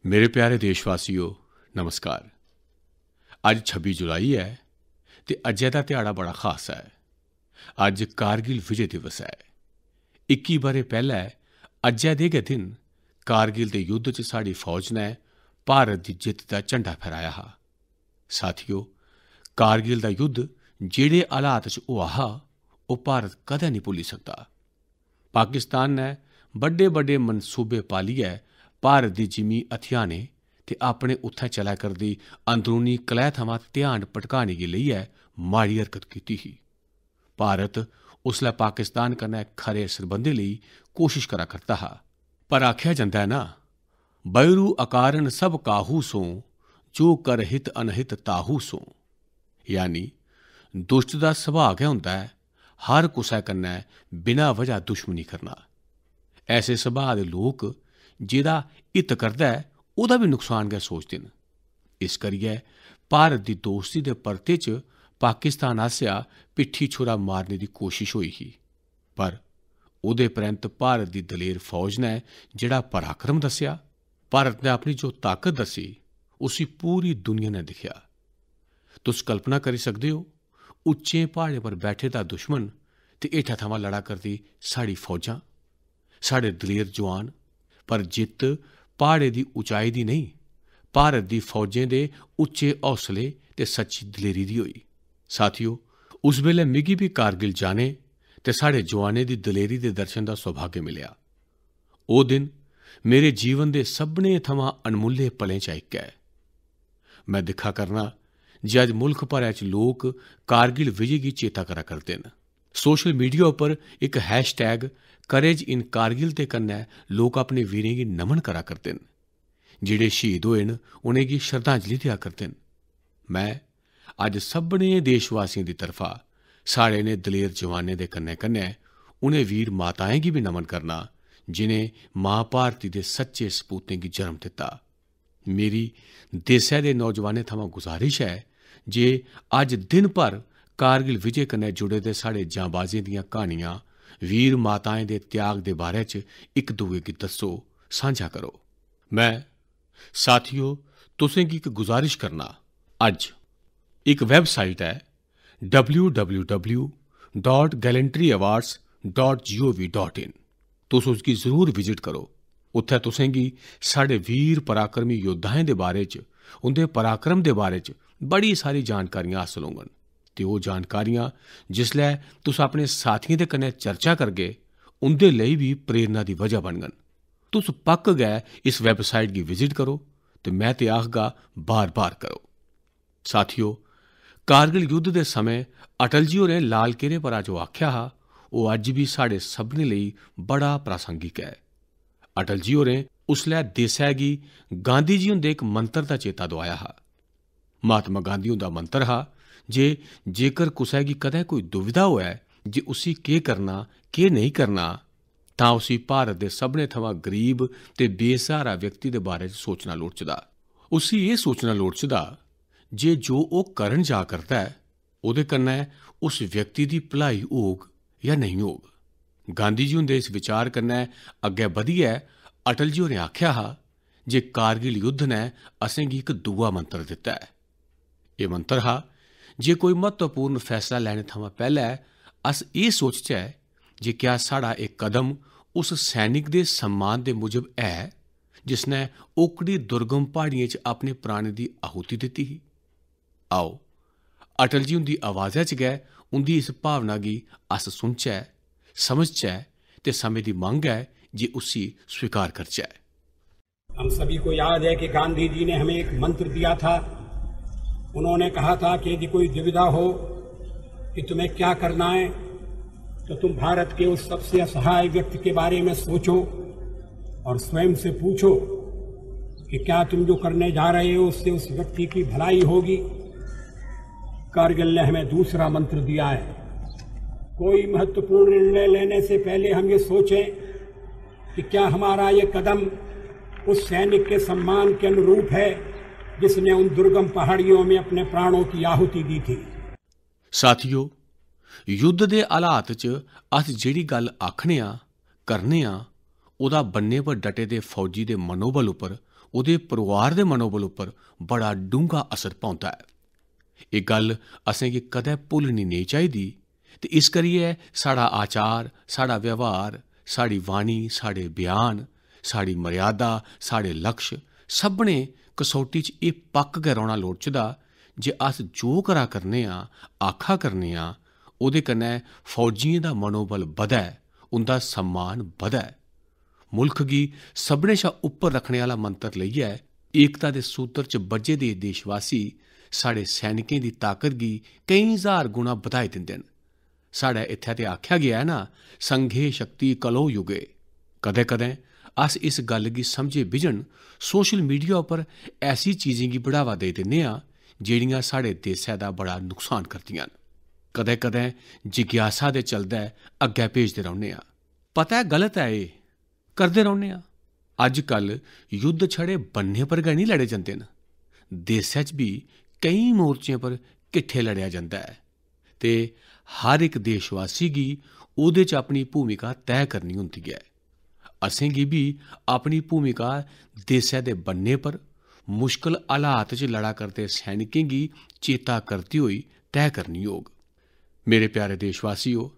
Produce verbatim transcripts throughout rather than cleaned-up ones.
मेरे प्यारे देशवासियो, नमस्कार। अज्ज छब्बी जुलाई ऐ ते अज्जै दा ध्याड़ा बड़ा खास ऐ। अज्ज कारगिल विजय दिवस ऐ। इक्की ब'रे पैह्लै अज्जै दे गै दिन कारगिल दे युद्ध च साढ़ी फौज नै भारत दी जित्त दा झंडा फहराया हा। साथियो, कारगिल दा युद्ध जेह्ड़े हालात च होआ हा, ओह् भारत कदें निं भुल्ली सकदा। पाकिस्तान नै बड्डे-बड्डे मनसूबे पालियै भारत दी जिमीं हथियाने ते अपने उत्थै चलै करदी अंदरूनी कलह थमां ध्यान भटकाने गी लेइयै माड़ी हरकत कीती ही। भारत उसलै पाकिस्तान कन्नै खरे सरबंधें लेई कोशश करा करदा हा। पर आखेआ जंदा ऐ ना, "बैरू अकारण सब काहू सों, जो कर हित अनहित ताहू सों।" यानी दुष्ट दा सुभाऽ गै होंदा ऐ हर कुसै कन्नै बिना वजह दुश्मनी करना। ऐसे सुभाऽ दे लोक जेह्दा हित करदा ऐ, ओह्दा बी नुकसान गै सोचदे न। इस करियै भारत दी दोस्ती दे परते च पाकिस्तान आसेआ पिट्ठी छुरा मारने दी कोशश होई ही, पर ओह्दे परैंत भारत दी दलेर फौज नै जेह्ड़ा पराक्रम दस्सेआ, भारत नै अपनी जो ताकत दस्सी, उसी पूरी दुनिया नै दिक्खेआ। तुस कल्पना करी सकदे ओ, उच्चें प्हाड़ें पर बैठे दा दुश्मन ते हेठा थमां लड़ा करदी साढ़ी फौजां, साढ़े दलेर जवान, पर जित्त प्हाड़े दी उचाई दी नेईं, भारत दी फौजें दे उच्चे हौसले ते सच्ची दलेरी दी होई। साथियो, उस बेलै मिगी बी कारगिल जाने ते साढ़े जवानें दी दलेरी दे दर्शन दा सौभाग्य मिलेआ। ओह् दिन मेरे जीवन दे सभनें थमां अनमुल्ले पलें चा इक ऐ। में दिक्खा करना जे अज्ज मुल्ख भरै च लोक कारगिल विजय गी चेता करा करदे न। सोशल मीडिया उप्पर इक hashtag Courage in Kargil दे कन्नै लोक अपने वीरें गी नमन करा करदे न। जेह्ड़े शहीद होए न, उ'नेंगी श्रद्धांजलि देआ करदे न। में अज्ज सभनें देशवासियें दी तरफा साढ़े इ'नें दलेर जवानें दे कन्नै-कन्नै उ'नें वीर माताएं गी बी नमन करना, जि'नें मां भारती दे सच्चे सपूतें गी जन्म दित्ता। मेरी देसै दे नौजवानें थमां गुजारिश ऐ जे अज्ज दिन भर कारगिल विजय कन्नै जुड़े दे साढ़े जांबाजें दियां क्हानियां, वीर माताएं दे त्याग दे बारै च इक दुए गी दस्सो, सांझा करो। में, साथियो, तुसें गी इक गुजारिश करना। अज्ज इक website ऐ, W W W dot gallantry awards dot G O V dot in। तुस उसगी जरूर visit करो। उत्थै तुसें गी साढ़े वीर पराक्रमी योद्धाएं दे बारे च, उं'दे पराक्रम दे बारे च बड़ी सारी जानकारियां हासल होङन। ते ओह् जानकारियां जिसलै तुस अपने साथियें दे कन्नै चर्चा करगे, उं'दे लेई बी प्रेरणा दी वजह बनङन। तुस पक्क गै इस website गी visit करो ते में ते आखगा, बार-बार करो। साथियो, कारगिल युद्ध दे समें अटल जी होरें लाल किले परा जो आखेआ हा, ओह् अज्ज बी साढ़े सभनें लेई बड़ा प्रासंगिक ऐ। अटल जी होरें उसलै देसै गी गांधी जी हुंदे इक मंत्र दा चेता दोआया हा। महात्मा गांधी हुंदा मंत्र हा जे जेकर कुसै गी कदें कोई दुविधा होऐ जे उसी केह् करना, केह् नेईं करना, तां उसी भारत दे सभनें थमां गरीब ते बेसहारा व्यक्ति दे बारे च सोचना लोड़चदा। उसी एह् सोचना लोड़चदा जे जो ओह् करन जा करदा ऐ, ओह्दे कन्नै उस व्यक्ति दी भलाई होग जां नेईं होग। गांधी जी हुंदे इस विचार कन्नै अग्गै बधियै अटल जी होरें आखेआ हा जे कारगिल युद्ध नै असेंगी इक दूआ मंत्र दित्ता ऐ। एह् मंत्र हा जे कोई म्हत्तवपूर्ण फैसला लैने थमां पैह्लै अस एह् सोचचै जे क्या साढ़ा एह् कदम उस सैनिक दे सम्मान दे मूजब ऐ जिसनै ओकड़ी दुर्गम प्हाड़ियें च अपने प्राणें दी आहुति दित्ती ही। आओ, अटल जी हुंदी आवाजै च गै उंदी इस भावना गी अस सुनचै, समझचै ते समें दी मंग ऐ जे उसी स्वीकार करचै। हम सभी को याद है कि गांधी जी ने हमें एक मंत्र दिया था। उन्होंने कहा था कि यदि कोई दुविधा हो कि तुम्हें क्या करना है, तो तुम भारत के उस सबसे असहाय व्यक्ति के बारे में सोचो और स्वयं से पूछो कि क्या तुम जो करने जा रहे हो, उससे उस व्यक्ति की भलाई होगी। कारगिल ने हमें दूसरा मंत्र दिया है। कोई महत्वपूर्ण निर्णय लेने से पहले हम ये सोचें कि क्या हमारा ये कदम उस सैनिक के सम्मान के अनुरूप है, जिसने उन दुर्गम पहाड़ियों में अपने प्राणों की आहुति दी थी। साथियो, युद्ध दे हालात च अस जेह्ड़ी गल्ल आखने आं, करने आं, ओह्दा बन्ने पर डटे दे फौजी दे मनोबल उप्पर, ओह्दे परोआर दे मनोबल उप्पर बड़ा डूंह्गा असर पौंदा ऐ। एह् गल्ल असेंगी कदें भुल्लनी नेईं चाहिदी। ते इस करियै साढ़ा आचार, साढ़ा व्यवहार, साढ़ी वाणी, साढ़े बयान, साढ़ी मर्यादा, साढ़े लक्ष्य, सभनें कसौटी च एह् पक्क गै रौह्ना लोड़चदा जे अस जो करा करने आं, आखा करने आं, ओह्दे कन्नै फौजियें दा मनोबल बधै, उं'दा सम्मान बधै। मुल्ख गी सभनें शा उप्पर रक्खने आह्ला मंत्र लेइयै एकता दे सूत्र च बज्झे दे देशवासी साढ़े सैनिकें दी ताकत गी केईं ज्हार गुणा बधाई दिंदे न। साढ़े इत्थै ते आखेआ गेआ ऐ ना, "संघे शक्ति कलो युगे।" कदें-कदें अस इस गल्ल गी समझे बिजन सोशल मीडिया उप्पर ऐसी चीजें गी बढ़ावा देई दिन्ने आं जेह्ड़ियां साढ़े देसै दा बड़ा नुकसान करदियां न। कदें-कदें जिज्ञासा दे चलदै अग्गै भेजदे रौह्ने आं। पता ऐ गलत ऐ एह्, करदे रौह्ने आं। अज्जकल युद्ध छड़े बन्ने पर गै निं लड़े जंदे न, देसै च बी केईं मोर्चें पर किट्ठे लड़ेआ जंदा ऐ। ते हर इक देशवासी गी ओह्दे च अपनी भूमिका तैऽ करनी होंदी ऐ। असेंगी बी अपनी भूमिका देसै दे बन्ने पर मुश्कल हालात च लड़ा करदे सैनिकें गी चेता करदे होई तैऽ करनी होग। मेरे प्यारे देशवासियो,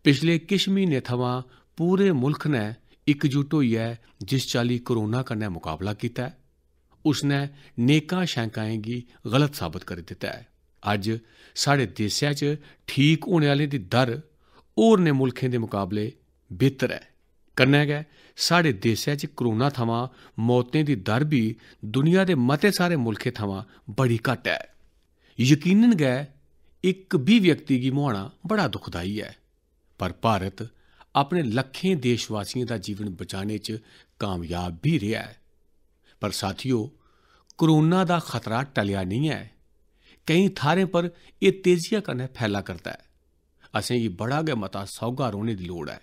पिछले किश म्हीने थमां पूरे मुल्ख ने इकजुट होइयै जिस चाल्ली कोरोना कन्नै मकाबला कीता ऐ, उसने नेकां शैंकाएं गी गलत साबत करी दित्ता ऐ। अज्ज साढ़े देसै च ठीक होने आह्लें दी दर होरनें मुल्खें दे मकाबले बेहतर ऐ। कन्नै गै साढ़े देसै च कोरोना थमां मौतें दी दर बी दुनिया दे मते सारे मुल्खें थमां बड़ी घट्ट ऐ। यकीनन गै इक बी व्यक्ति गी मुहाना बड़ा दुखदाई ऐ, पर भारत अपने लक्खें देशवासियें दा जीवन बचाने च कामयाब बी रेहा ऐ। पर साथियो, कोरोना दा खतरा टलेआ नेईं ऐ। केईं थाह्रें पर एह् तेजिया कन्नै फैला करदा ऐ। असेंगी बड़ा गै मता सौह्गा रौह्ने दी लोड़ ऐ।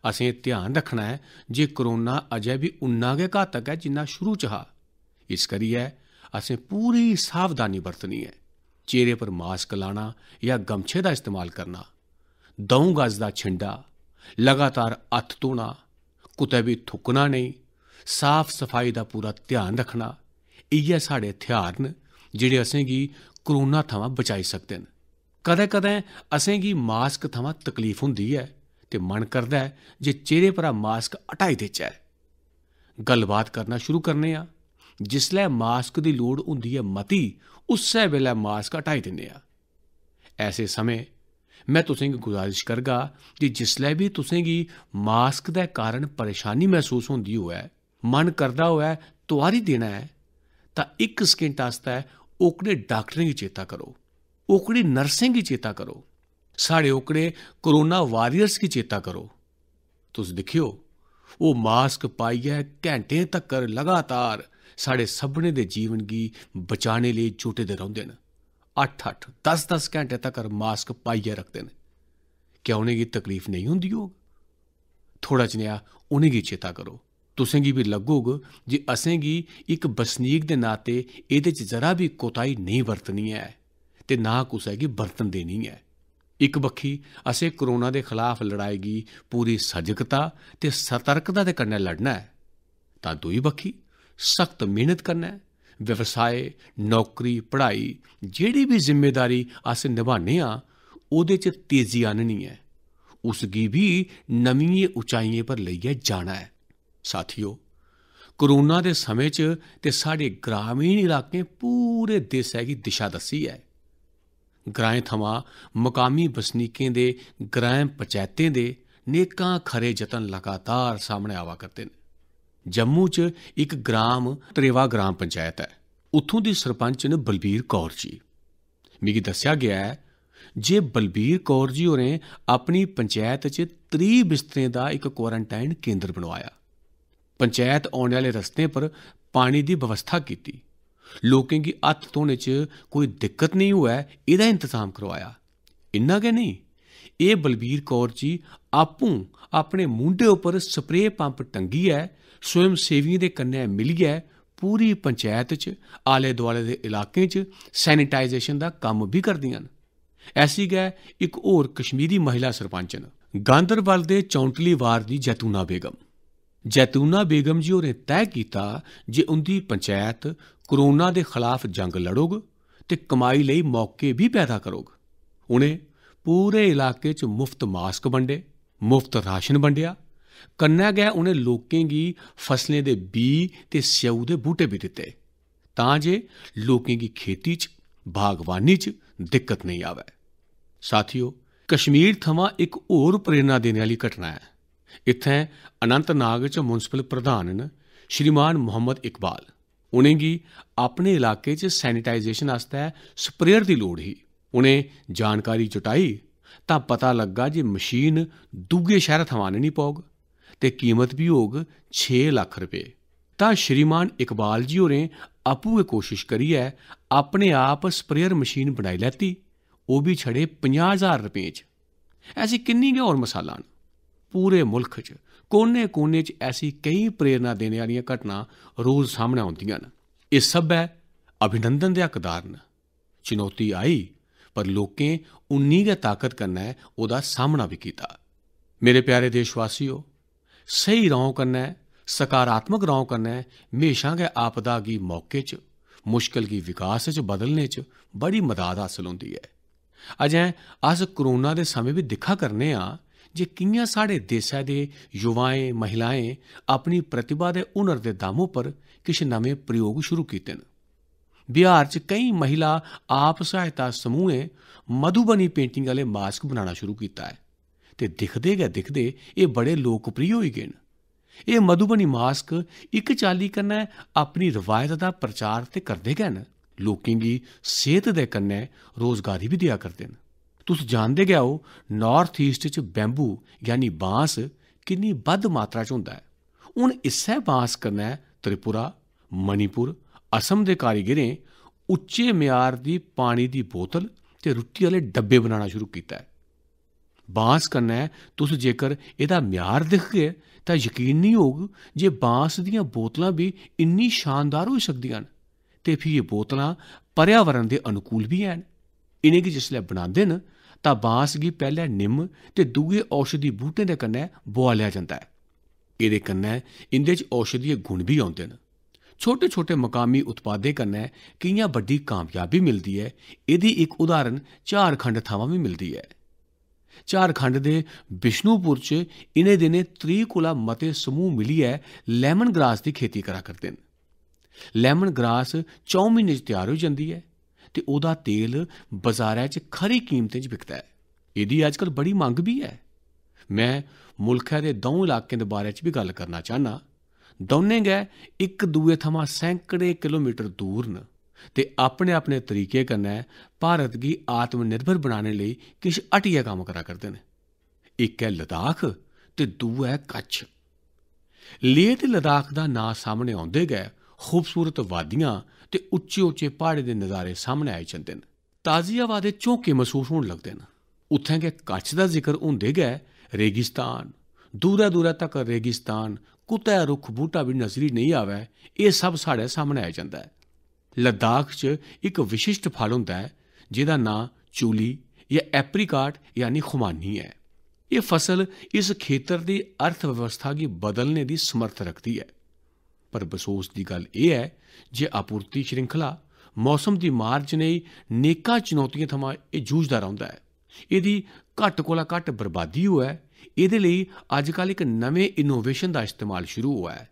असें ध्यान रक्खना ऐ जे कोरोना अजें बी उन्ना गै घातक ऐ जिन्ना शुरू च हा। इस करियै असें पूरी सावधानी बरतनी ऐ। चेहरे पर मास्क लाना जां गमछे दा इस्तेमाल करना, द'ऊं गज दा छिंडा, लगातार हत्थ धोना, कुतै बी थुक्कना नेईं, साफ सफाई दा पूरा ध्यान रक्खना, इ'यै साढ़े हथ्यार न जेह्ड़े असेंगी कोरोना थमां बचाई सकदे न। कदें-कदें असेंगी मास्क थमां तकलीफ होंदी ऐ ते मन करदा ऐ जे चेहरे परा मास्क हटाई देचै। गल्लबात करना शुरू करने आं। जिसलै मास्क दी लोड़ होंदी ऐ मती, उस्सै बेल्लै मास्क हटाई दिन्ने आं। ऐसे समें में तुसेंगी गुजारिश करगा जे जिसलै बी तुसेंगी मास्क दे कारण परेशानी मसूस होंदी होऐ, मन करदा होऐ तुआरी देना ऐ, तां इक सकिंट आस्तै ओकड़े डाक्टरें गी चेता करो, ओकड़ी नर्सें गी चेता करो, साढ़े ओकड़े कोरोना वारियर्स गी चेता करो। तुस दिक्खेओ, ओह् मास्क पाइयै घैंटें तक्कर लगातार साढ़े सभनें दे जीवन गी बचाने लेई जुटे दे रौंह्दे न। अट्ठ अट्ठ, दस दस घैंटे तक्कर मास्क पाइयै रखदे न। क्या उ'नेंगी तकलीफ नेईं होंदी होग? थोह्ड़ा जनेहा उ'नेंगी चेता करो। तुसेंगी बी लग्गग जे असेंगी इक बसनीक दे नाते एह्दे च जरा बी कोताही नेईं बरतनी ऐ ते ना कुसै गी बरतन देनी ऐ। इक बक्खी असें कोरोना दे खलाफ लड़ाई गी पूरी सजगता ते सतर्कता दे कन्नै लड़ना ऐ, तां दूई बक्खी सख्त मेह्नत कन्नै व्यवसाय, नौकरी, पढ़ाई, जेह्ड़ी बी जिम्मेदारी अस नभाने आं, ओह्दे च तेजी आह्ननी ऐ, उसगी बी नमियें उचाइयें पर लेइयै जाना ऐ। साथियो, कोरोना दे समें च ते साढ़े ग्रामीण इलाकें पूरे देसै गी दिशा दस्सी ऐ। ग्राएं थमां मकामी बसनीकें दे ग्राम पंचैतें दे नेकां खरे जतन लगातार सामनै आवा करदे न। जम्मू च इक ग्राम त्रेवा ग्राम पंचैत ऐ। उत्थूं दी सरपंच न बलबीर कौर जी। मिगी दस्सेआ गेआ ऐ जे बलबीर कौर जी होरें अपनी पंचैत च त्रीह् बिस्तरें दा इक क्वारंटाइन केंद्र बनवाया। पंचैत औने आह्ले रस्तें पर पानी दी बवस्था कीती। लोकें गी हत्थ धोने च कोई दिक्कत नेईं होऐ, एह्दा इंतजाम करोआया। इन्ना गै नेईं, एह् बलबीर कौर जी आपूं अपने मूंढे उप्पर स्प्रे पंप टंगियै स्वयंसेवियें दे कन्नै मिलियै पूरी पंचैत च आले-दुआले दे इलाकें च सैनिटाइजेशन दा कम्म बी करदियां न। ऐसी गै इक होर कश्मीरी महिला सरपंच न, गांदरबल दे चौंटली वार दी जैतूना बेगम। जैतूना बेगम जी होरें तय कीता जे उंदी पंचैत कोरोना दे खलाफ जंग लड़ोग ते कमाई लेई मौके बी पैदा करोग। उ'नें पूरे इलाके च मुफ्त मास्क बंडे, मुफ्त राशन बंडेआ, कन्नै गै उ'नें लोकें गी फसलें दे बीऽ ते स्येऊ दे बूह्टे बी दित्ते, तां जे लोकें गी खेती च, बागवानी च दिक्कत नेईं आवै। साथियो, कश्मीर थमां इक होर प्रेरणा देने आह्ली घटना ऐ। इत्थें अनंतनाग च म्युनिसिपल प्रधान न श्रीमान मोहम्मद इकबाल। उ'नेंगी अपने इलाके च सैनिटाइजेशन आस्तै स्प्रेयर दी लोड़ ही। उ'नें जानकारी जुटाई तां पता लग्गा जे मशीन दूए शैह्रा थमां आह्ननी पौग ते कीमत बी होग छे लक्ख रपेऽ। तां श्रीमान इकबाल जी होरें आपूं गै कोशश करियै अपने आप स्प्रेयर मशीन बनाई लैती, ओह् बी छड़े पंजाह् ज्हार रपेऽ च। ऐसी किन्नी गै होर मसालां न। पूरे मुल्ख च कोने-कोने च ऐसी केई प्रेरणा देने आह्लियां घटनां रोज सामनै औंदियां न। एह् सब्भै अभिनंदन दे हकदार न। चुनौती आई, पर लोकें उन्नी गै ताकत कन्नै ओह्दा सामना बी कीता। मेरे प्यारे देशवासियो, स्हेई रौं कन्नै, सकारात्मक रौं कन्नै म्हेशां गै आपदा गी मौके च, मुश्कल गी विकास च बदलने च बड़ी मदाद हासल होंदी ऐ। अजें अस कोरोना दे समें बी दिक्खा करने आं जे कि'यां साढ़े देसै दे युवाएं, महिलाएं अपनी प्रतिभा दे हुनर दे दम उप्पर किश नमें प्रयोग शुरू कीते न। बिहार च केईं महिला आप सहायता समूहें मधुबनी पेंटिंग आह्ले मास्क बनाना शुरू कीता ऐ ते दिखदे गै दिखदे एह् बड़े लोकप्रिय होई गे न। एह् मधुबनी मास्क इक चाल्ली कन्नै अपनी रवायत दा प्रचार ते करदे गै न, लोकें गी सेह्त दे कन्नै रोजगारी बी देआ करदे न। तुस जानदे गै ओ, नार्थ ईस्ट च बैंबू यानी बांस किन्नी बद्ध मात्रा च होंदा ऐ। हून इस्सै बांस कन्नै त्रिपुरा, मणिपुर, असम दे कारीगरें उच्चे म्यार दी पानी दी बोतल ते रुट्टी आह्ले डब्बे बनाना शुरू कीता ऐ। बांस कन्नै तुस जेकर एह्दा म्यार दिखगे तां यकीन निं होग जे बांस दियां बोतलां बी इन्नी शानदार होई सकदियां न। ते फ्ही एह् बोतलां पर्यावरण दे अनुकूल बी हैन। इ'नेंगी जिसलै बनांदे न तां बांस गी पैह्लै निम्म ते दूए औषधि बूह्टें दे कन्नै बुआलेआ जंदा ऐ। एह्दे कन्नै इं'दे च औषधीय गुण बी औंदे न। छोटे-छोटे मकामी उत्पादें कन्नै कि'यां बड्डी कामयाबी मिलदी ऐ, एह्दी इक उदाहरण झारखंड थमां बी मिलदी ऐ। झारखंड दे बिष्णुपुर च इ'नें दिनें त्रीह् कोला मते समूह मिलियै लेमन ग्रास दी खेती करा करदे न। लेमन ग्रास च'ऊं म्हीनें च त्यार होई जंदी ऐ ते ओह्दा तेल बजारै च खरी कीमतें च बिकदा ऐ। एह्दी अजकल बड़ी मंग बी ऐ। में मुल्खै दे द'ऊं इलाकें दे बारे च बी गल्ल करना चाह्न्नां। दौनें गै इक दुए थमां सैकड़े किलोमीटर दूर न ते अपने-अपने तरीके कन्नै भारत गी आत्मनिर्भर बनाने लेई किश हटियै कम्म करा करदे न। इक ऐ लद्दाख ते दूआ ऐ कच्छ। लेह ते लद्दाख दा नांऽ सामनै औंदे गै खूबसूरत वादियां ते उच्चे-उच्चे प्हाड़ें दे नजारे सामनै आई जंदे न। ताजी हवा दे झोंके मसूस होन लगदे न। उत्थें गै कच्छ दा जिक्र होंदे गै रेगिस्तान, दूरै-दूरै तक रेगिस्तान, कुतै रुक्ख बूह्टा बी नजरी नेईं आवै, एह् सब साढ़े सामनै आई जंदा ऐ। लद्दाख च इक विशिष्ट फल होंदा ऐ जेह्दा नांऽ चूली या एप्रिकॉट यानी खुमानी ऐ। एह् फसल इस खेतर दी अर्थव्यवस्था गी बदलने दी समर्थ रखदी ऐ। पर बसोस दी गल्ल एह् ऐ जे आपूर्ति श्रृंखला, मौसम दी मार जनेही नेकां चुनौतियें थमां एह् जूझदा रौंह्दा ऐ। एह्दी घट्ट कोला घट्ट बर्बादी होऐ, एह्दे लेई अजकल इक नमें इनोवेशन दा इस्तेमाल शुरू होआ ऐ।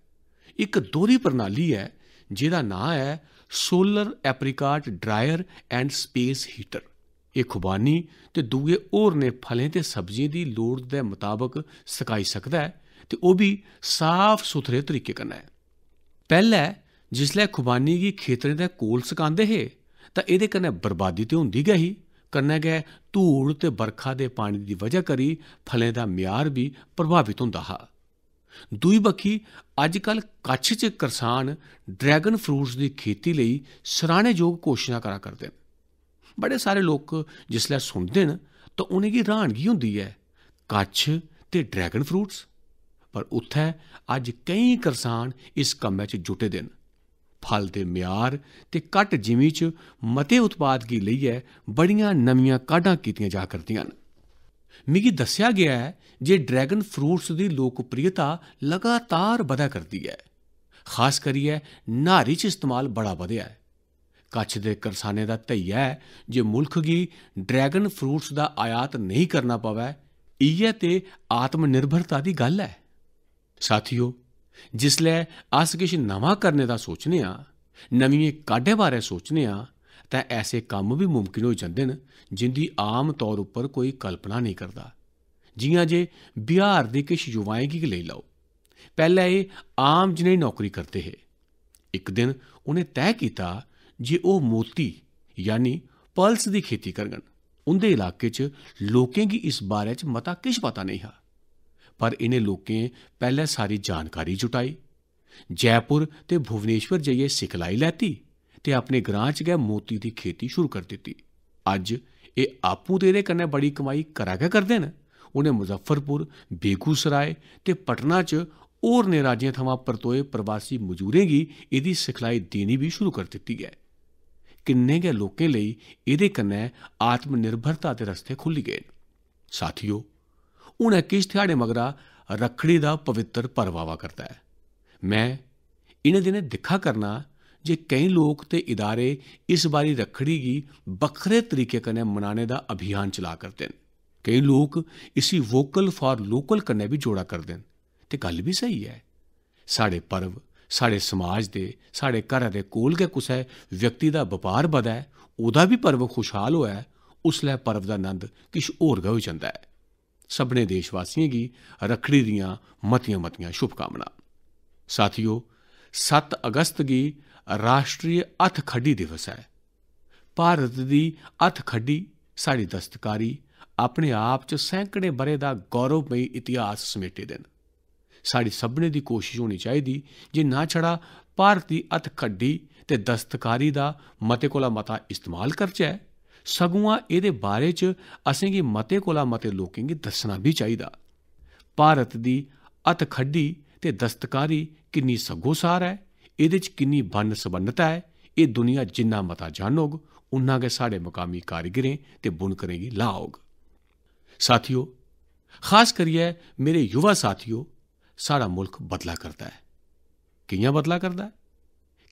इक दोह्री प्रणाली ऐ जेह्दा नांऽ ऐ Solar Apricot Dryer and Space Heater। एह् खुबानी ते दूए होरनें फलें ते सब्जियें दी लोड़ दे मताबक सकाई सकदा ऐ ते ओह् बी साफ सुथरे तरीके कन्नै। पैह्लै जिसलै खुबानी गी खेतरें दे कोल सकांदे हे तां एह्दे कन्नै बर्बादी ते होंदी गै ही, कन्नै गै धूड़ ते बरखा दे पानी दी वजह करी फलें दा म्यार बी प्रभावत होंदा हा। दूई बक्खी अजकल कच्छ च करसान ड्रैगन फ्रूट्स दी खेती लेई सराह्ने जोग कोशशां करा करदे न। बड़े सारे लोक जिसलै सुनदे न तां उ'नेंगी र्हानगी होंदी ऐ, कच्छ ते ड्रैगन फ्रूट्स। पर उत्थै अज्ज केईं करसान इस कम्मै च जुटे दे न। फल दे म्यार ते घट्ट जिमीं च मते उत्पाद गी लेइयै बड़ियां नमियां काढां कीतियां जा करदियां न। मिगी दस्सेआ गेआ ऐ जे ड्रैगन फ्रूट्स दी लोकप्रियता लगातार बधै करदी ऐ। खास करियै न्हारी च इस्तेमाल बड़ा बधेआ ऐ। कच्छ दे करसानें दा धैया ऐ जे मुल्ख गी ड्रैगन फ्रूट्स दा आयात नेईं करना पवै। इ'यै ते आत्मनिर्भरता दी गल्ल ऐ। साथियो, जिसलै अस किश नमां करने दा सोचने आं, नमियें काढें बारै सोचने आं, तां ऐसे कम्म बी मुमकन होई जंदे न जिं'दी आम तौर उप्पर कोई कल्पना नेईं करदा। जि'यां जे बिहार दे किश युवाएं गी गै लेई लैओ। पैह्लें एह् आम जनेही नौकरी करदे हे। इक दिन उ'नें तैऽ कीता जे ओह् मोती, यानी पर्ल्स दी खेती करङन। उं'दे इलाके च लोकें गी इस बारे च मता किश पता नेईं हा, पर इ'नें लोकें पैह्लें सारी जानकारी जुटाई, जयपुर ते भुवनेश्वर जाइयै सिखलाई लैती ते अपने ग्रां च गै मोती दी खेती शुरू करी दित्ती। अज्ज एह् आपूं ते एह्दे कन्नै बड़ी कमाई करा गै करदे न। उ'नें मुजफ्फरपुर, बेगूसराय ते पटना च होरनें राज्यें थमां परतोए प्रवासी मजूरें गी एह्दी सिखलाई देनी बी शुरू करी दित्ती ऐ। किन्ने गै लोकें लेई एह्दे कन्नै आत्मनिर्भरता दे रस्ते खु'ल्ली गे न। साथियो, हुनै किश ध्याड़ें मगरा रक्खड़ी दा पवित्तर पर्व आवा करदा ऐ। में इ'नें दिनें दिक्खा करना जे केईं लोक ते इदारे इस बारी रक्खड़ी गी बक्खरे तरीके कन्नै मनाने दा अभियान चला करदे न। केईं लोक इसी वोकल फॉर लोकल कन्नै बी जोड़ा करदे न, ते गल्ल बी स्हेई ऐ। साढ़े पर्व, साढ़े समाज दे, साढ़े घरै दे कोल गै कुसै व्यक्ति दा बपार बधै, ओह्दा बी पर्व खुशहाल होऐ, उसलै पर्व दा नंद किश होर गै होई जंदा ऐ। सभनें देशवासियें गी रक्खड़ी दियां मतियां-मतियां शुभकामनां। साथियो, सत्त अगस्त गी राष्ट्रीय हथखड्डी दिवस ऐ। भारत दी हथखड्डी, साढ़ी दस्तकारी, अपने आप च सैकड़ें ब'रें दा गौरवमयी इतिहास समेटे दे न। साढ़ी सभनें दी कोशश होनी चाहिदी जे ना छड़ा भारती हथखड्डी ते दस्तकारी दा मते कोला मता इस्तेमाल करचै, सगुआं एह्दे बारे च असेंगी मते कोला मते लोकें गी दस्सना बी चाहिदा। भारत दी हथखड्डी ते दस्तकारी किन्नी सग्गोसार ऐ, एह्दे च किन्नी बन्न-सबन्नता ऐ, एह् दुनिया जिन्ना मता जानोग, उन्ना गै साढ़े मकामी कारीगरें ते बुनकरें गी लाह् होग। साथियो, खास करियै मेरे युवा साथियो, साढ़ा मुल्ख बदला करदा ऐ। कि'यां बदला करदा ऐ?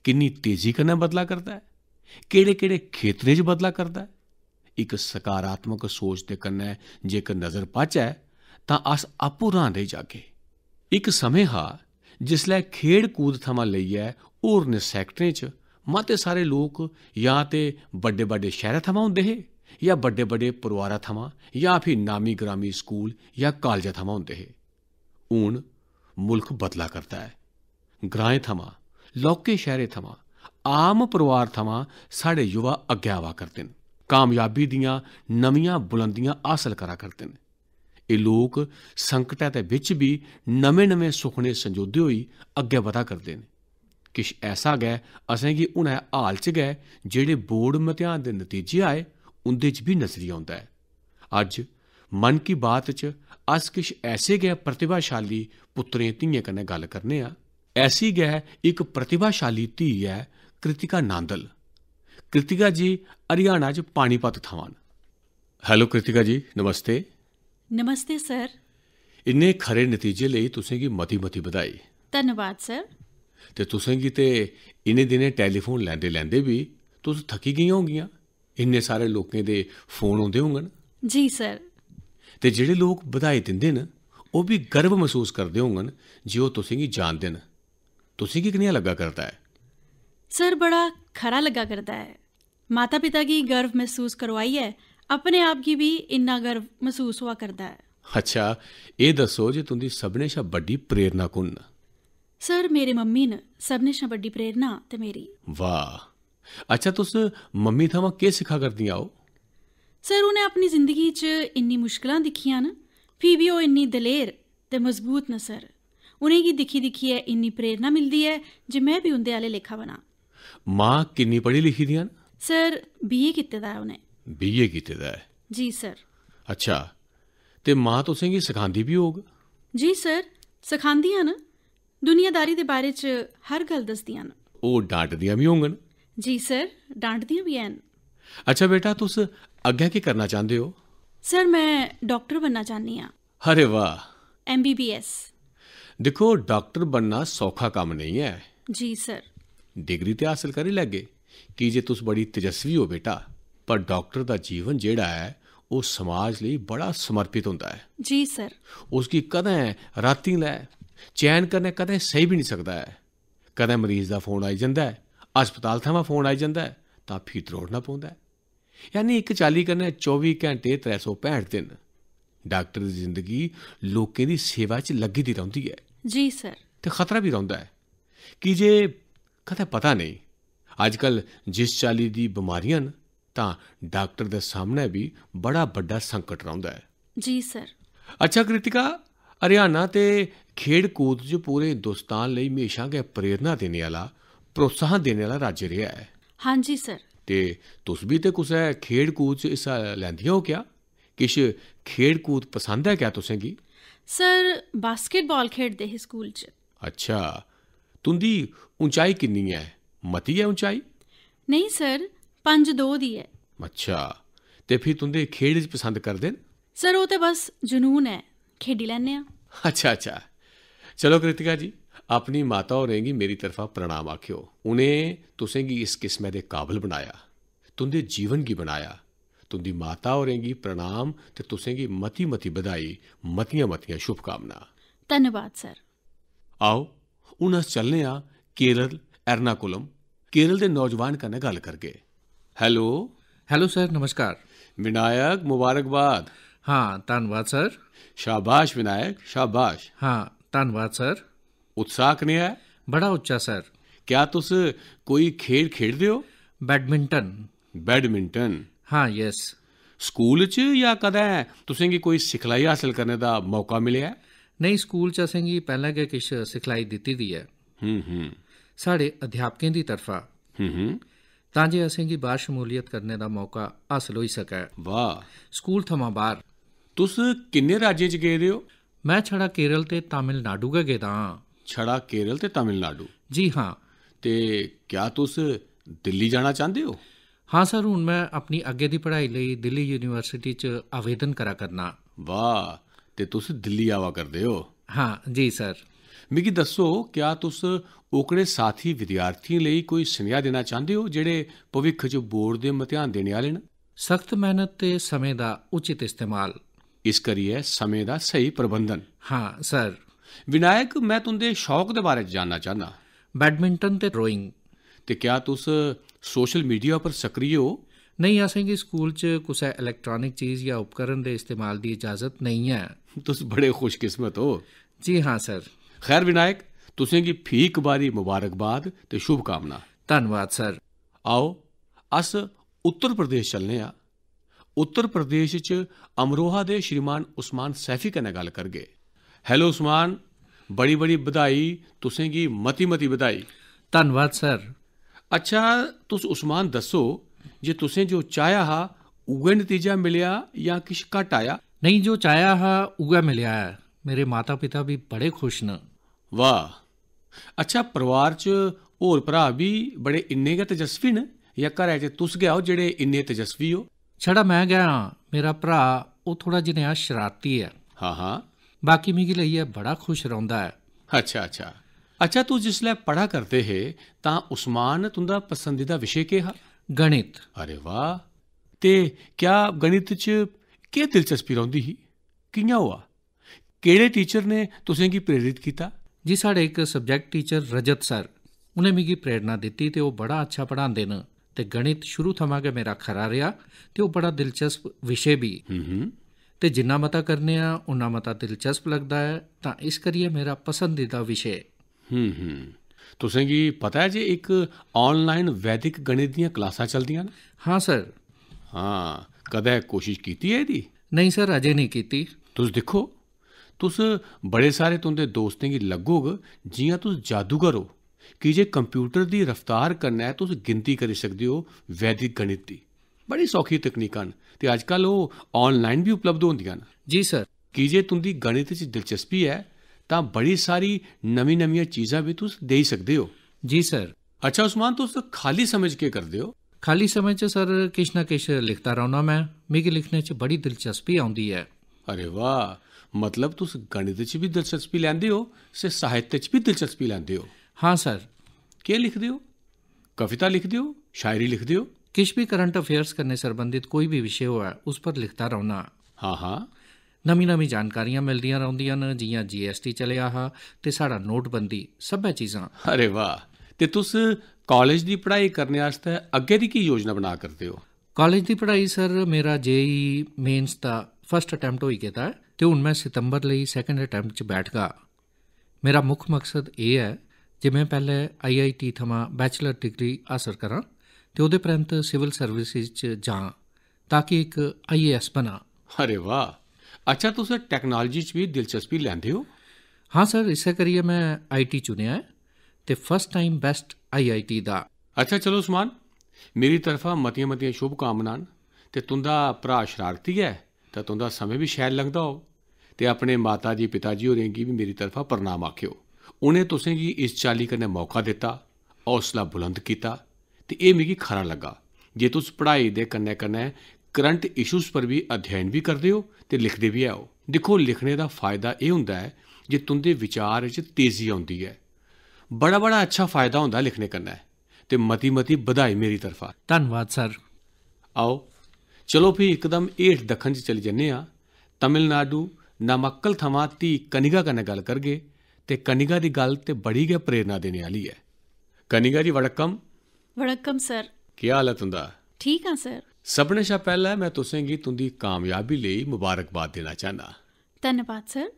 किन्नी तेजी कन्नै बदला करदा ऐ? केह्ड़े-केह्ड़े खेतरें च बदला करदा ऐ? इक सकारात्मक सोच दे कन्नै जेकर नजर पाचै, तां अस आपूं र्हान रेही जागे। इक समें हा, जिसलै खेढ-कूद थमां लेइयै होरनें सैक्टरें च मते सारे लोक जां ते बड्डे-बड्डे शैह्‌रै थमां होंदे हे, जां बड्डे-बड्डे परोआरै थमां, जां फ्ही नामी-ग्रामी स्कूल जां कालजै थमां होंदे हे। हून मुल्ख बदला करदा ऐ। ग्राएं थमां, लौह्के शैह्‌रें थमां, आम परोआर थमां साढ़े युवा अग्गै आवा करदे न, कामयाबी दियां नमियां बुलंदियां हासल करा करदे न। एह् लोक संकटै दे बिच्च बी नमें-नमें सुखने संजोदे होई अग्गै बधा करदे न। किश ऐसा गै असेंगी हुनै हाल च गै जेह्ड़े बोर्ड मतेहान दे नतीजे आए, उं'दे च बी नजरी औंदा ऐ। अज्ज मन की बात च अस किश ऐसे गै प्रतिभाशाली पुत्तरें धियें कन्नै गल्ल करने आं। ऐसी गै इक प्रतिभाशाली धी ऐ कृतिका नांदल। कृतिका जी हरियाणा च पानीपत थमां न। हैलो कृतिका जी, नमस्ते। नमस्ते सर। इन्ने खरे नतीजे लेई तुसेंगी मती-मती बधाई। धन्नवाद सर। ते तुसेंगी ते इ'नें दिनें टैलीफोन लैंदे-लैंदे बी तुस थक्की गेइयां होंगियां। इन्ने सारे लोकें दे फोन औंदे होङन। जी सर। ते जेह्ड़े लोक बधाई दिंदे न, ओह् बी गर्व मसूस करदे होङन जे ओह् तुसेंगी जानदे न। तुसेंगी कनेहा लग्गा करदा ऐ? सर, बड़ा खरा लग्गा करदा ऐ। माता-पिता गी गर्व मसूस करोआइयै अपने आप गी बी इन्ना गर्व मसूस होआ करदा ऐ। अच्छा, एह् दस्सो जे तुं'दी सभनें शा बड्डी प्रेरणा कु'न न? सर, मेरे मम्मी न सभनें शा बड्डी प्रेरणा ते मेरी। वाह! अच्छा, तुस मम्मी थमां केह् सिक्खा करदियां ओ? सर, उ'नें अपनी जिंदगी च इन्नी मुश्कलां दिक्खियां न, फ्ही बी ओह् इन्नी दलेर ते मजबूत न सर। उ'नेंगी दिक्खी-दिक्खियै इन्नी प्रेरणा मिलदी ऐ जे में बी उं'दे आह्ले लेखा बनां। मां किन्नी पढ़ी लिखी दियां न? सर, बीए कीते दा ऐ उ'नें। बीए कीते दा ऐ? जी सर। अच्छा, ते मां तुसेंगी सखांदी बी होग? जी सर, सखांदियां न। दुनियादारी दे बारे च हर गल्ल दसदियां न। ओह् डांटदियां बी होङन? जी सर, डांटदियां बी हैन। अच्छा बेटा, तुस अग्गें केह् करना चांह्दे ओ? सर, में डाक्टर बनना चाह्न्नी आं। अरे वाह। एमबीबीएस। दिक्खो, डाक्टर बनना सौखा कम्म नेईं ऐ। जी सर। डिग्री ते हासल करी लैगे, की जे तुस बड़ी तेजस्वी ओ बेटा, पर डाक्टर दा जीवन जेह्ड़ा ऐ, ओह् समाज लेई बड़ा समर्पित होंदा ऐ। जी सर। उसगी कदें रातीं लै चैन कन्नै कदें सेई बी निं सकदा ऐ। कदें मरीज दा फोन आई जंदा ऐ, अस्पताल थमां फोन आई जंदा ऐ, तां फ्ही त्रोड़ना पौंदा ऐ। यानी इक चाल्ली कन्नै चौबी घैंटे त्रै सौ पैंह्ठ दिन डाक्टर दी जिंदगी लोकें दी सेवा च लग्गी दी रौंह्दी ऐ। जी सर। ते खतरा बी रौंह्दा ऐ, की जे कदें पता नेईं, अजकल जिस चाल्ली दी बमारियां न, तां डाक्टर दे सामनै बी बड़ा बड्डा संकट रौंह्दा ऐ। जी सर। अच्छा कृतिका, हरियाणा ते खेढ कूद च पूरे हिंदुस्तान लेई म्हेशां गै प्रेरणा देने आह्ला, प्रोत्साहन देने आह्ला राज्य रेहा ऐ। हां जी सर। ते तुस बी ते कुसै खेढ कूद च हिस्सा लैंदियां ओ क्या? किश खेढ कूद पसंद ऐ क्या तुसेंगी? सर, बास्केटबाल खेढदे हे स्कूल च। अच्छा, तुं'दी उंचाई किन्नी ऐ? मती ऐ उंचाई? नेईं सर, पंज दो दी ऐ। अच्छा, ते फ्ही तुं'दे खेढ च पसंद करदे न? सर, ओह् ते बस जुनून ऐ, खेढी लैन्ने आं। अच्छा, अच्छा। चलो कृतिका जी, अपनी माता होरें गी मेरी तरफा प्रणाम आखेओ। उ'नें तुसेंगी इस किस्मै दे काबल बनाया, तुं'दे जीवन गी बनाया। तुं'दी माता होरें गी प्रणाम ते तुसेंगी मती-मती बधाई, मतियां-मतियां शुभकामनां। धन्नवाद सर। आओ, हून अस चलने आं केरल, एर्नाकुलम, केरल दे नौजवान कन्नै गल्ल करगे। हेलो। हेलो सर, नमस्कार। विनायक, मुबारकबाद। हां, धन्नवाद सर। शाबाश विनायक, शाबाश। हां, धन्नवाद सर। उत्साह कनेहा ऐ? बड़ा उच्चा सर। क्या तुस कोई खेढ खेढदे ओ? बैडमिंटन। बैडमिंटन? हां, यस। स्कूल च जां कदें तुसेंगी कोई सिखलाई हासल करने दा मौका मिलेआ ऐ? नेईं, स्कूल च असेंगी पैह्लें गै किश सिखलाई दित्ती दी ऐ। हम्म, हम्म। साढ़े अध्यापकें दी तरफा। हम्म, हम्म। तां जे असेंगी बाह्र शमूलियत करने दा मौका हासल होई सकै। वाह। स्कूल थमां बाह्र। तुस किन्ने राज्यें च गेदे ओ? में छड़ा केरल ते तमिलनाडु गै गेदा आं। छड़ा केरल ते तमिलनाडु? जी हां। ते क्या तुस दिल्ली जाना चांह्दे ओ? हां सर, हून में अपनी अग्गें दी पढ़ाई लेई दिल्ली यूनिवर्सिटी च आवेदन करा करना। वाह, ते तुस दिल्ली आवा करदे ओ? हां जी सर। मिगी दस्सो, क्या तुस ओकड़े साथी विद्यार्थियें लेई कोई सनेहा देना चांह्दे ओ जेह्ड़े भविक्ख च बोर्ड दे मतेहान देने आह्ले न? सख्त मेहनत ते समें दा उचित इस्तेमाल। इस करियै समें दा स्हेई प्रबंधन। हां सर। विनायक, में तुं'दे शौक दे बारे च जानना चाह्न्नां। बैडमिंटन ते रोइंग। ते क्या तुस सोशल मीडिया पर सक्रिय ओ? नेईं, असेंगी स्कूल च कुसै इलैक्ट्रॉनिक चीज जां उपकरण दे इस्तेमाल दी इजाजत नेईं ऐ। तुस बड़े खुशकिस्मत ओ। जी हां सर। खैर विनायक, तुसेंगी फ्ही इक बारी मुबारकबाद ते शुभकामनां। धन्नवाद सर। आओ, अस उत्तर प्रदेश चलने आं। उत्तर प्रदेश च अमरोहा दे श्रीमान उस्मान सैफी कन्नै गल्ल करगे। हेलो उस्मान, बड़ी-बड़ी बधाई, तुसेंगी मती-मती बधाई। धन्नवाद सर। अच्छा, तुस उस्मान दस्सो जे तुसें जो चाहेआ हा, उ'ऐ नतीजा मिलेआ जां किश घट्ट आया? नेईं, जो चाहेआ हा, उ'ऐ मिलेआ ऐ। मेरे माता-पिता बी बड़े खुश न। वाह। अच्छा, परिवार च होर भ्राऽ बी बड़े इन्ने गै तेजस्वी न, जां घरै च तुस गै ओ जेह्ड़े इन्ने तेजस्वी ओ? छड़ा में गै आं। मेरा भ्राऽ, ओह् थोह्ड़ा जनेहा शरारती ऐ। हां, हां। बाकी मिगी लेइयै बड़ा खुश रौंह्दा ऐ। अच्छा, अच्छा। अच्छा, तुस जिसलै पढ़ा करदे हे, तां उस्मान, तुं'दा पसंदीदा विशे केह् हा? गणित। अरे वाह। ते क्या गणित च केह् दिलचस्पी रौंह्दी ही? कि'यां होआ? केह्ड़े टीचर ने तुसेंगी प्रेरित कीता? जी, साढ़े इक सब्जैक्ट टीचर रजत सर, उ'नें मिगी प्रेरणा दित्ती ते ओह् बड़ा अच्छा पढ़ांदे न। ते गणित शुरू थमां गै मेरा खरा रेहा ते ओह् बड़ा दिलचस्प विशे बी। हम्म। ते जिन्ना मता करने आं, उन्ना मता दिलचस्प लगदा ऐ, तां इस करियै मेरा पसंदीदा विशे। हम्म, हम्म। तुसेंगी पता ऐ जे इक online वैदिक गणित दियां क्लासां चलदियां न? हां सर। हां, कदै कोशश कीती ऐ एह्दी? नेईं सर, अजें नेईं कीती। तुस दिक्खो, तुस बड़े सारे तुं'दे दोस्तें गी लग्गोग जि'यां तुस जादूगर ओ, की जे कंप्यूटर दी रफ्तार कन्नै तुस गिनती करी सकदे ओ वैदिक गणित दी। बड़ी सौखी तकनीकां न ते अजकल ओह् online बी उपलब्ध होंदियां न। जी सर। की जे तुं'दी गणित च दिलचस्पी ऐ, तां बड़ी सारी नमीं-नमियां चीजां बी तुस देई सकदे ओ। जी सर। अच्छा उस्मान, तुस खाली समें च केह् करदे ओ? खाली समें च सर किश ना किश लिखदा रौह्ना में। मिगी लिखने च बड़ी दिलचस्पी औंदी ऐ। अरे वाह, मतलब तुस गणित च बी दिलचस्पी लैंदे ओ, से साहित्य च बी दिलचस्पी लैंदे ओ? हां सर। केह् लिखदे ओ? कविता लिखदे ओ? शायरी लिखदे ओ? किश बी करंट अफेयर्स कन्नै सरबंधत कोई बी विशे होऐ, उस पर लिखदा रौह्ना। हां हां। नमीं नमीं जानकारियां मिलदियां रौंह्दियां न, जि'यां जीएसटी चलेआ हा ते साढ़ा नोटबंदी, सब्भै चीजां। अरे वाह, ते तुस कालेज दी पढ़ाई करने आस्तै अग्गें दी की योजना बना करदे ओ? कालेज दी पढ़ाई सर, मेरा जेई मेन्स दा फर्स्ट अटैम्प्ट होई गेदा ऐ ते हून में सितंबर लेई सैकंड अटैम्प्ट च बैठगा। मेरा मुक्ख मकसद एह् ऐ जे में पैह्लें आईआईटी थमां बैचलर डिग्री हासल करां ते ओह्दे परैंत सिविल सर्विसेज च जां, ताकि इक आईएएस बनां। अरे वाह, अच्छा, तुस टैक्नोलाजी च बी दिलचस्पी लैंदे ओ? हां सर, इस्सै करियै में आईटी चुनेआ ऐ ते फर्स्ट टाइम बेस्ट आईआईटी दा। अच्छा, चलो उस्मान, मेरी तरफा मतियां मतियां शुभकामनां न। ते तुं'दा भ्राऽ शरारती ऐ, तां तुं'दा समें बी शैल लंघदा होग। ते अपने माता जी, पिता जी होरें गी बी मेरी तरफा प्रणाम आखेओ। उ'नें तुसें गी इस चाल्ली कन्नै मौका दित्ता, हौसला बुलंद कीता, ते एह् मिगी खरा लग्गा जे तुस पढ़ाई दे कन्नै-कन्नै करंट इशूज़ पर बी अध्ययन बी करदे ओ ते लिखदे बी ऐ ओ। दिक्खो, लिखने दा फायदा एह् होंदा ऐ जे तुं'दे विचार च तेजी औंदी ऐ। बड़ा-बड़ा अच्छा फायदा होंदा ऐ लिखने कन्नै। ते मती-मती बधाई मेरी तरफा। धन्नवाद सर। आओ, चलो फ्ही इकदम हेठ दक्खन च चली जन्ने आं। तमिलनाडु नामक्कल थमां धी कनिगा कन्नै गल्ल करगे ते कनिगा दी गल्ल ते बड़ी गै प्रेरणा देने आह्ली ऐ। कनिगा जी, वड़क्कम। वड़क्कम सर। केह् हाल ऐ तुं'दा? ठीक आं सर। सभनें शा पैह्लें में तुसें गी तुं'दी कामयाबी लेई मबारकबाद देना चाह्न्नां। धन्नवाद सर।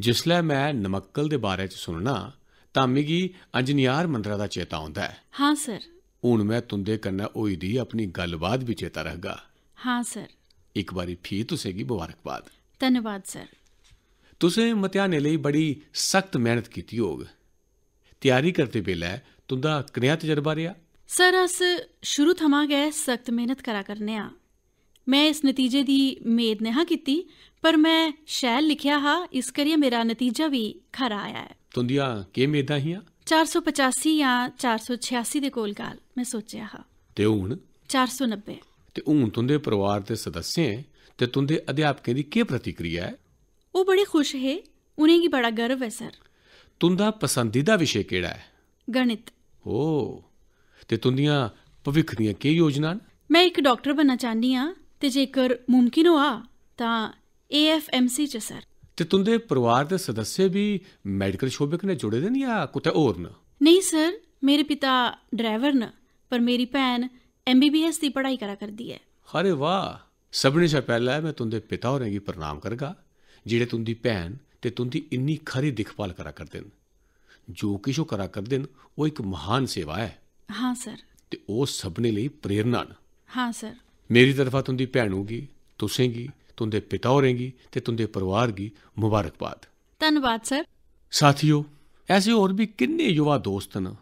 जिसलै में नमक्कल दे बारे च सुनना तां मिगी अंजनियार मंदरा दा चेता औंदा ऐ। हां सर। हून में तुं'दे कन्नै होई दी अपनी गल्लबात बी चेता रखगा। हां सर। इक बारी फ्ही तुसें गी मबारकबाद। धन्नवाद सर। तुसें मतेहानें लेई बड़ी सख्त मेह्नत कीती होग। त्यारी करदे बेल्लै तुं'दा कनेहा तजरबा रेहा? सर, अस शुरू थमां गै सख्त मेह्नत करा करने आं। में इस नतीजे दी मेद नेहा कीती, पर में शैल लिखेआ हा, इस करियै मेरा नतीजा बी खरा आया ऐ। तुं'दियां केह् मेदां हियां? चार सौ पचासी जां चार सौ छेआसी दे कोलगाल, में सोचेआ हा। ते हून? चार सौ नब्बै। ते हून तुं'दे परोआर दे सदस्यें ते तुं'दे अध्यापकें दी केह् प्रतिक्रिया ऐ? ओह् बड़े खुश हे। उ'नेंगी बड़ा गर्व ऐ, सर। तुं'दा पसंदीदा विशे केह्ड़ा ऐ? गणित। ओह्, ते तुं'दियां भविक्ख दियां केह् योजनां न? में इक डाक्टर बनना चाह्न्नी आं, ते जेकर मुमकन होआ, तां एएफएमसी च, सर। ते तुं'दे परोआर दे सदस्य बी मैडिकल शोबे कन्नै जुड़े दे न जां कुतै होर न? नेईं, सर, मेरे पिता ड्राइवर न, पर मेरी भैन एमबीबीएस दी पढ़ाई करा करदी ऐ। अरे वाह! सभनें शा पैह्लें में तुं'दे पिता होरें गी प्रणाम करगा, जेह्ड़े तुं'दी भैन ते तुं'दी इन्नी खरी दिक्खभाल करा करदे न। जो किश ओह् करा करदे न, ओह् इक महान सेवा ऐ। हां, सर। ते ओह् सभनें लेई प्रेरणा न। हां, सर। मेरी तरफा तुं'दी भैनू गी, तुसें गी, तुं'दे पिता होरें गी ते तुं'दे परोआर गी मबारकबाद। धन्नवाद, सर। साथियो, ऐसे होर बी किन्ने युवा दोस्त न,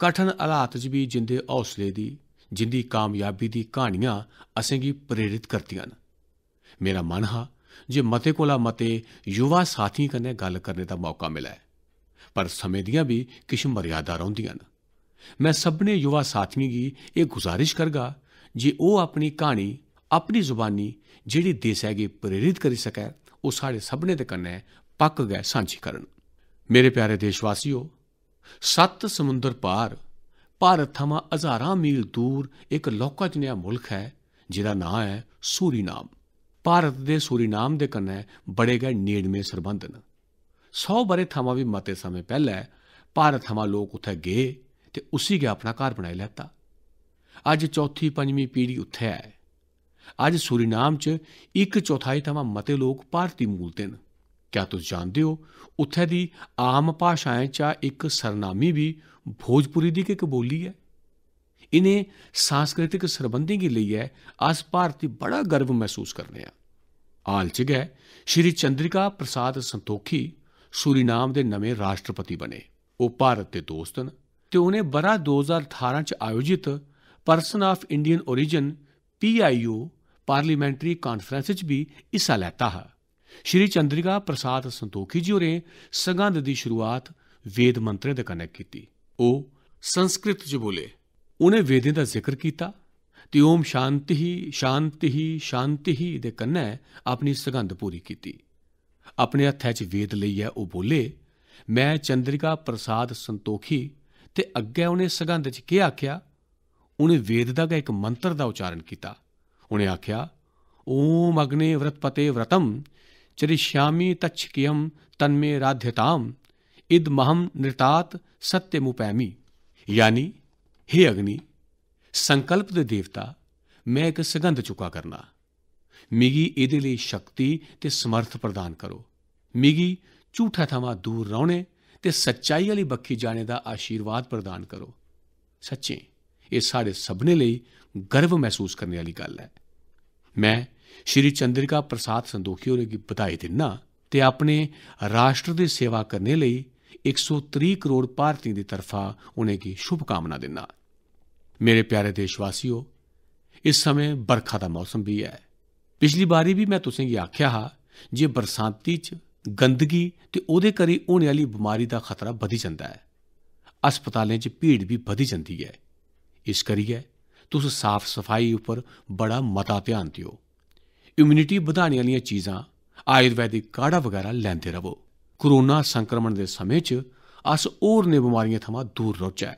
कठन हालात च बी जिं'दे हौसले दी, जिं'दी कामयाबी दी क्हानियां असेंगी प्रेरित करदियां न। मेरा मन हा जे मते कोला मते युवा साथियें कन्नै गल्ल करने दा मौका मिलै, पर समें दियां बी किश मर्यादा रौंह्दियां न। में सभनें युवा साथियें गी एह् गुजारिश करगा जे ओह् अपनी क्हानी, अपनी जुबानी, जेह्ड़ी देसै गी प्रेरित करी सकै, ओह् साढ़े सभनें दे कन्नै पक्क गै सांझी करन। मेरे प्यारे देशवासियो, सत्त समुंदर पार, भारत थमां हजारां मील दूर इक लौह्का जनेहा मुल्ख ऐ, जेह्दा नांऽ ऐ सूरीनाम। भारत दे सूरीनाम दे कन्नै बड़े गै नेड़मे सरबंध न। सौ ब'रे थमां बी मते समें पैह्लै भारत थमां लोक उत्थै गे ते उसी गै अपना घर बनाई लैता। अज्ज चौथी, पंजमीं पीढ़ी उत्थै ऐ। अज्ज सूरीनाम च इक चौथाई थमां मते लोक भारती मूल दे न। क्या तुस जानदे ओ, उत्थै दी आम भाशाएं चा इक सरनामी बी भोजपुरी दी गै इक बोल्ली ऐ? इ'नें सांस्कृतिक सरबंधें गी लेइयै अस भारती बड़ा गर्व मसूस करने आं। हाल च गै श्री चंद्रिका प्रसाद संतोखी सूरीनाम दे नमें राष्ट्रपति बने। ओह् भारत दे दोस्त न ते उ'नें ब'रा दो ज्हार ठारां च आयोजित Person of Indian Origin, PIO, parliamentary conference च बी हिस्सा लैता हा। श्री चंद्रिका प्रसाद संतोखी जी होरें सगंध दी शुरुआत वेद मंत्रें दे कन्नै कीती। ओह् संस्कृत च बोले, उ'नें वेदें दा जिक्र कीता ते "ओम शांति ही, शांति ही, शांति ही" दे कन्नै अपनी सगंध पूरी कीती। अपने हत्थै च वेद लेइयै ओह् बोले, "मैं चंद्रिका प्रसाद संतोखी।" ते अग्गै उ'नें सगंध च केह् आखेआ? उ'नें वेद दा गै इक मंत्र दा उच्चारण कीता। उ'नें आखेआ, "ओम अग्ने व्रतपते व्रतम चरिष्यामि तच्छकियम तन्मे राध्यताम इदमहम नृतात सत्यमुपैमि।" यानी, हे अग्नि, संकल्प दे देवता, मैं इक सगंध चुका करना। मिगी एह्दे लेई शक्ति ते समर्थ प्रदान करो। मिगी झूठै थमां दूर रौह्ने ते सच्चाई आह्ली बक्खी जाने दा आशीर्वाद प्रदान करो। सच्चें, एह् साढ़े सभनें लेई गर्व मसूस करने आह्ली गल्ल ऐ। मैं श्री चंद्रिका प्रसाद संदोखी होरें गी बधाई दिन्ना ते अपने राष्ट्र दी सेवा करने लेई इक सौ त्रीह् करोड़ भारतियें दी तरफा उ'नेंगी शुभकामना दिन्ना। मेरे प्यारे देशवासियो, इस समें बरखा दा मौसम बी ऐ। पिछली बारी बी मैं तुसेंगी आखेआ हा जे बरसांती च गंदगी ते ओह्दे करी होने आह्ली बमारी दा खतरा बधी जंदा ऐ। अस्पतालें च भीड़ बी बधी जंदी ऐ। इस करियै तुस साफ सफाई उप्पर बड़ा मता ध्यान देओ। इम्यूनिटी बधाने आह्लियां चीजां, आयुर्वेदिक काढ़ा बगैरा लैंदे र'वो। कोरोना संक्रमण दे समें च अस होरनें बमारियें थमां दूर रौह्चै।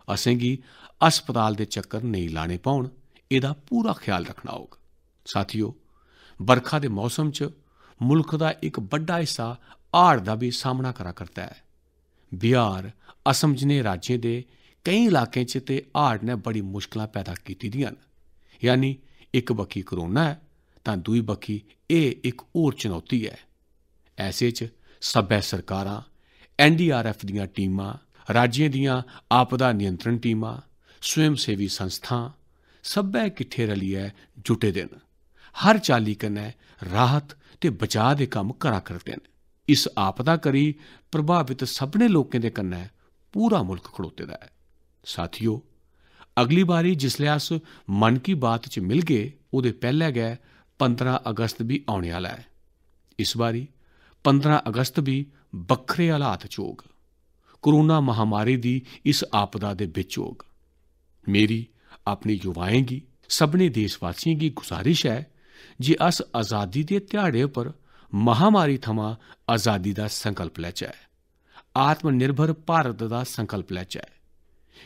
असेंगी अस्पताल दे चक्कर नेईं लाने पौन, एह्दा पूरा ख्याल रक्खना होग। साथियो, बरखा दे मौसम च मुल्ख दा इक बड्डा हिस्सा हाड़ दा बी सामना करा करदा ऐ। बिहार, असम जनेह् राज्यें दे केईं इलाकें च ते हाड़ ने बड़ी मुश्कलां पैदा कीती दियां न। यानी, इक बक्खी कोरोना ऐ तां दूई बक्खी एह् इक होर चुनौती ऐ। ऐसे च सब्भै सरकारां, एनडीआरएफ दियां टीमां, राज्यें दियां आपदा नियंत्रण टीमां, स्वयंसेवी संस्थां सब्भै किट्ठे रलियै जुटे दे न। हर चाल्ली कन्नै राहत ते बचाऽ दे कम्म करा करदे न। इस आपदा करी प्रभावित सभनें लोकें दे कन्नै पूरा मुल्क खड़ोते दा ऐ। साथियो, अगली बारी जिसलै अस मन की बात च मिलगे, ओह्दे पैह्लै गै पंदरां अगस्त बी औने आह्ला ऐ। इस बारी पंदरां अगस्त बी बक्खरे हालात च होग। कोरोना महामारी दी इस आपदा दे बिच होग। मेरी अपने युवाएं गी, सभनें देशवासियें गी गुजारिश ऐ जे अस आजादी दे ध्याड़े पर महामारी थमां आजादी दा संकल्प लैचै, आत्मनिर्भर भारत दा संकल्प लैचै,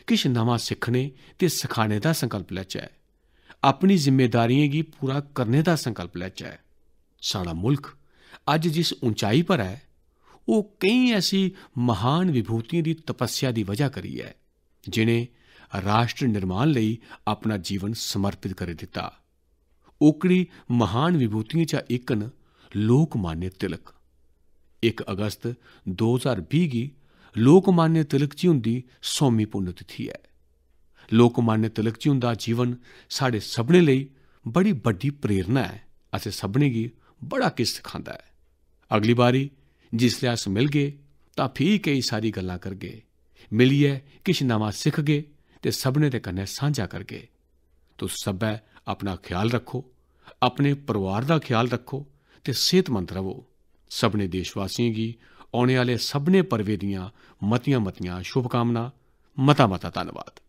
किश नमां सिक्खने ते सखाने दा संकल्प लैचै, अपनी जिम्मेदारियें गी पूरा करने दा संकल्प लैचै। साढ़ा मुल्ख अज्ज जिस उंचाई पर ऐ, ओह् केईं ऐसी महान विभूतियें दी तपस्या दी वजह करी ऐ, जिनें राष्ट्र निर्माण लेई अपना जीवन समर्पित करी दित्ता। ओकड़ी महान विभूतियें चा इक न लोकमान्य तिलक। इक अगस्त दो ज्हार बीह् गी लोकमान्य तिलक जी हुंदी सौमीं पुण्यतिथि ऐ। लोकमान्य तिलक जी हुंदा जीवन साढ़े सभनें लेई बड़ी बड्डी प्रेरणा ऐ, असें सभनें गी बड़ा किश सखांदा ऐ। अगली बारी जिसलै अस मिलगे तां फ्ही केई सारी गल्लां करगे, मिलियै किश नमां सिखगे ते सभनें दे कन्नै सांझा करगे। तुस सब्भै अपना ख्याल रक्खो, अपने परिवार दा ख्याल रक्खो ते सेह्तमंद र'वो। सभनें देशवासियें गी औने आह्ले सभनें पर्वें दियां मतियां-मतियां शुभकामनां। मता-मता धन्नवाद।